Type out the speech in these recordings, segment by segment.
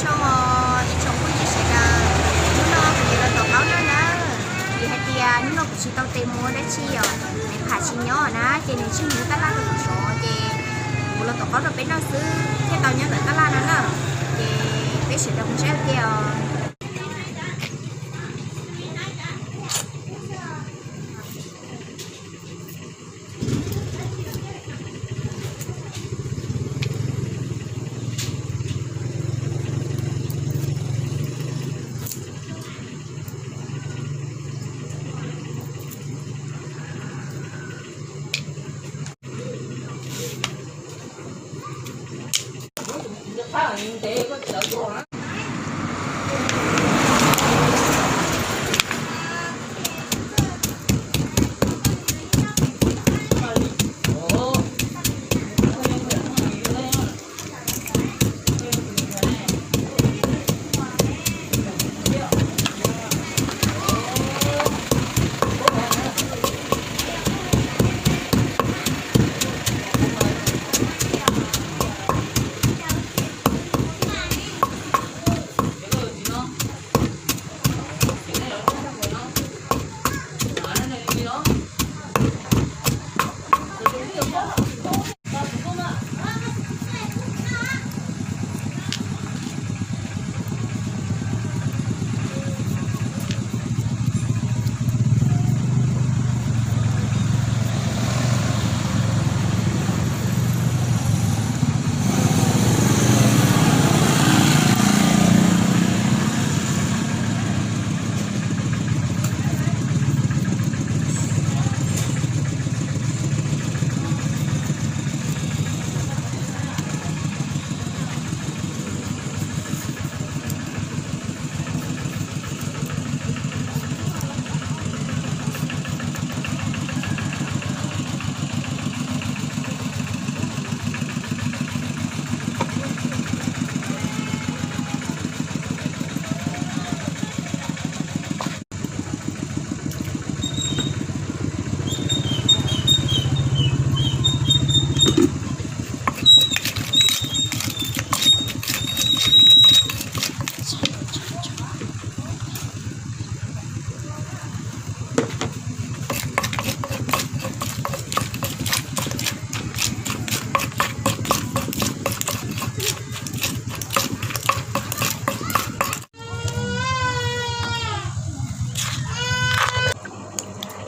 Zoo ib tsoom phooj ywg sawv daws, hnub no kuv yuav los tom qaub noj na. Vim hais tias hnub no kuv tsis tau tes muag dab tsi os, nws pham tsis nyob na, ces nws tsis muag tab laj rau kuv sov, ces kuv los tom qaub rau peb noj xwb thiaj tau nyob ntawm tab laj no na. Ces peb sawv daws mus saib ua ke os.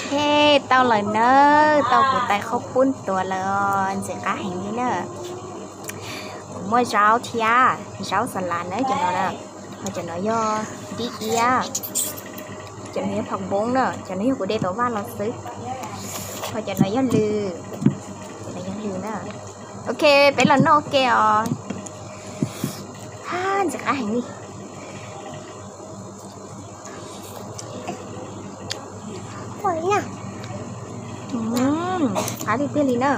He, tau lawm na, tau kuv tais khaub poob tuav lawm, ntxim qab heev li na. Kuv muaj zaub thiab, zaub xas las na, cov no na, ho cov no yog dib iab, cov no yog phom npoob na, cov no yog kuv de tom vaj los xwb, ho cov no yog lws, cov no yog lws na. Ok, peb los noj ua ke os. Ntxim qab heev li. Qab tiag tiag li na.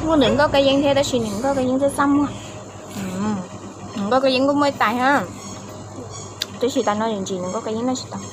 Muaj nws nkauj kab yeeb thiab tab sis nws nkauj kab yeeb txaj txaj muag. Nws nkauj kab yeeb kuj muaj ib tais ha, tab sis tais no ntsim nws nkauj kab yeeb noj tsis tau.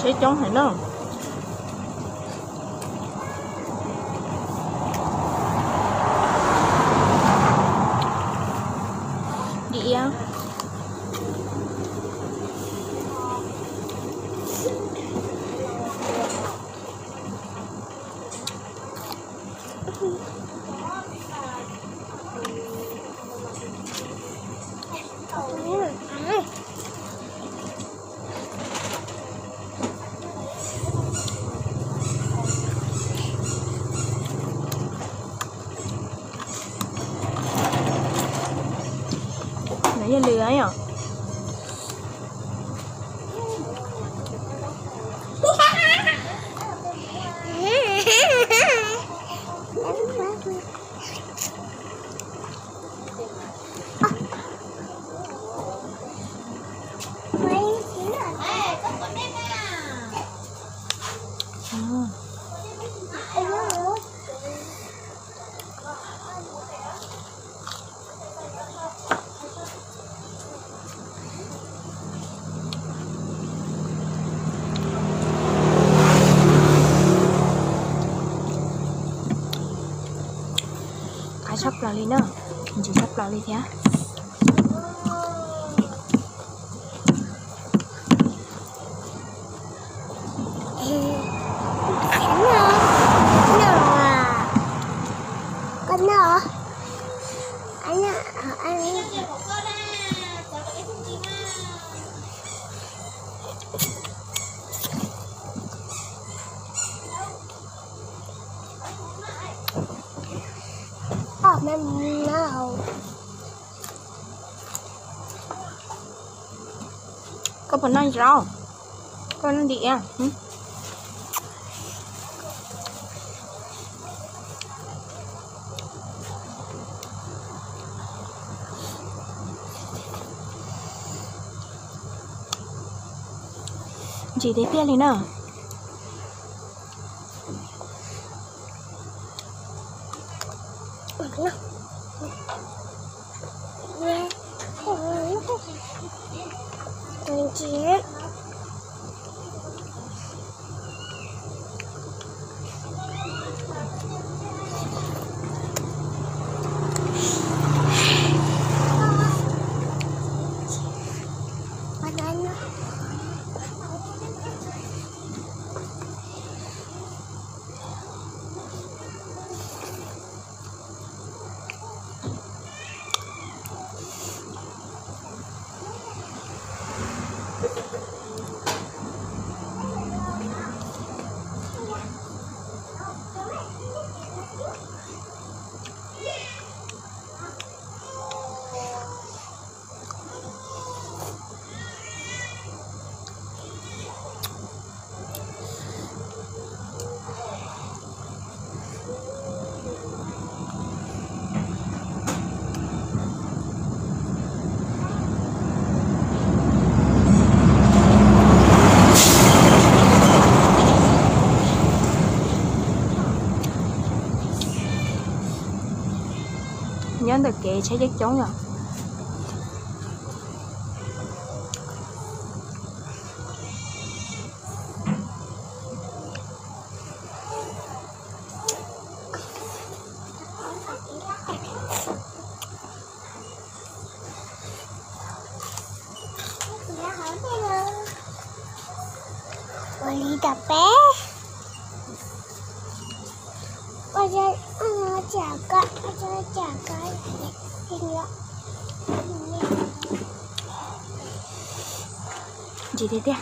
Tsheb coob heev na. Dib iab. Yog lwm yom. Qab tshaj plaws li na, ntsim tshaj plaws li thiab. Koj puas noj zaub? Koj noj ntim. Ntsim tiag tiag li na. Nyob ntawm kev tsheb coob coob yom. Ua li ntawd peb. Ntsim tiag tiag.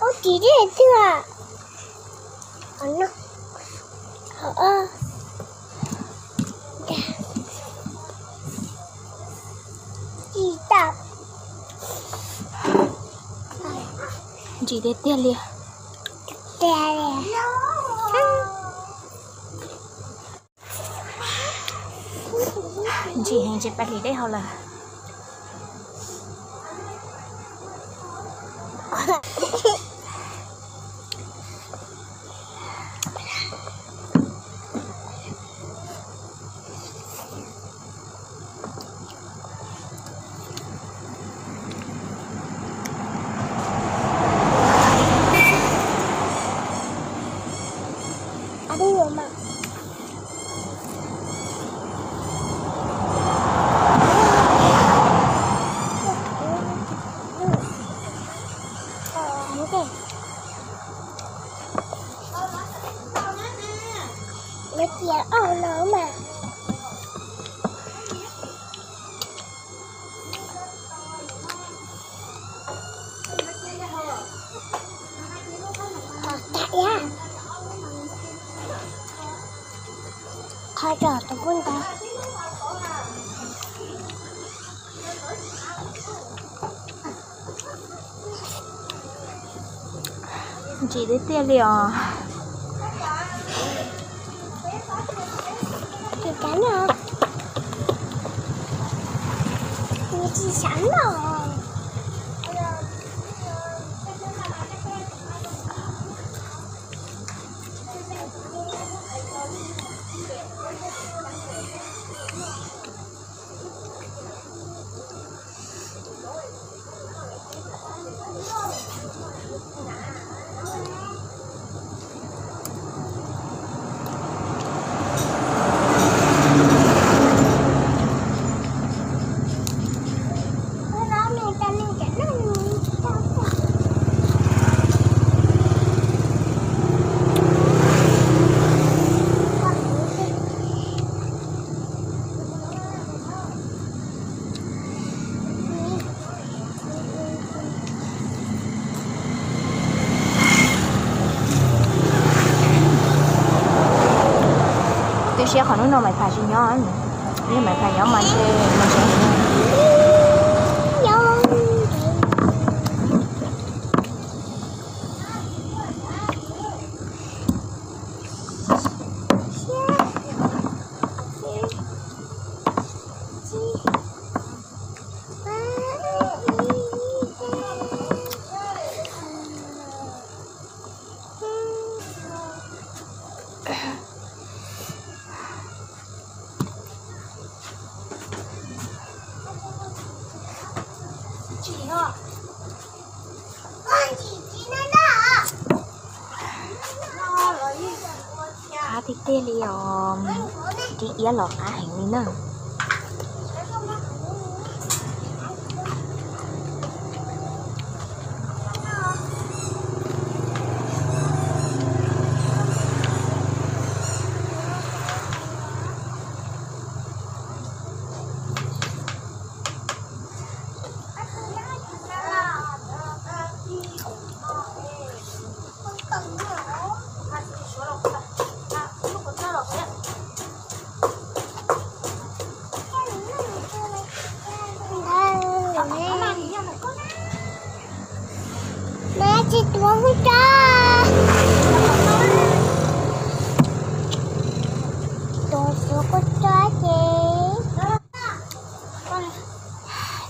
Ub, tsis deb twg. Ntsim tiag tiag li. Ntsim heev, tsis pab hliv dej hau lawm. Cov tus kub ntawd. Ntsim tiag tiag li os. Ces cov no, nws tsis sawv los. Twb siab qhov hnub no Maiv Phas tsis nyob, yog Maiv Phas nyob mas ntshe mas ntshe Qab tiag tiag li os, ris iab los qab heev li na. Tsis tuav kuj tso, tuav xwb kuj tso ces.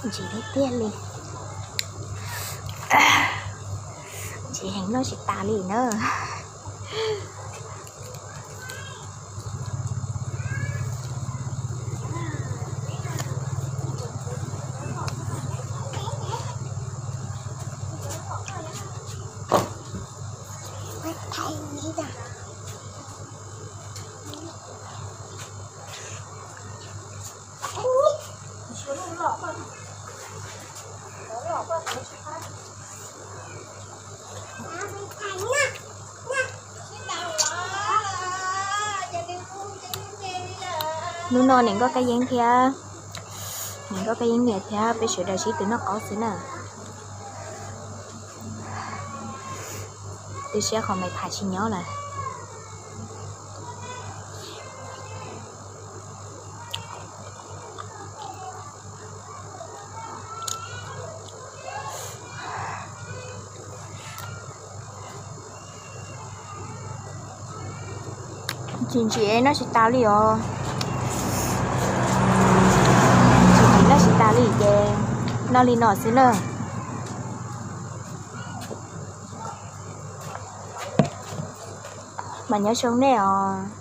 Ntsim tiag tiag li. Ntsim heev noj tsis tas li na. Hnub no niam nkauj Kab Yeeb thiab, niam nkauj Kab Yeeb niam thiab peb sawv daws sib tw noj qaub xwb na. Twb siab qhov Maiv Phas tsis nyob lawm. Ntsim ntsim noj tsis tas li os. Ntsim ntsim noj tsis tas li ces noj li no xwb na. Mas nyob zoo nej os.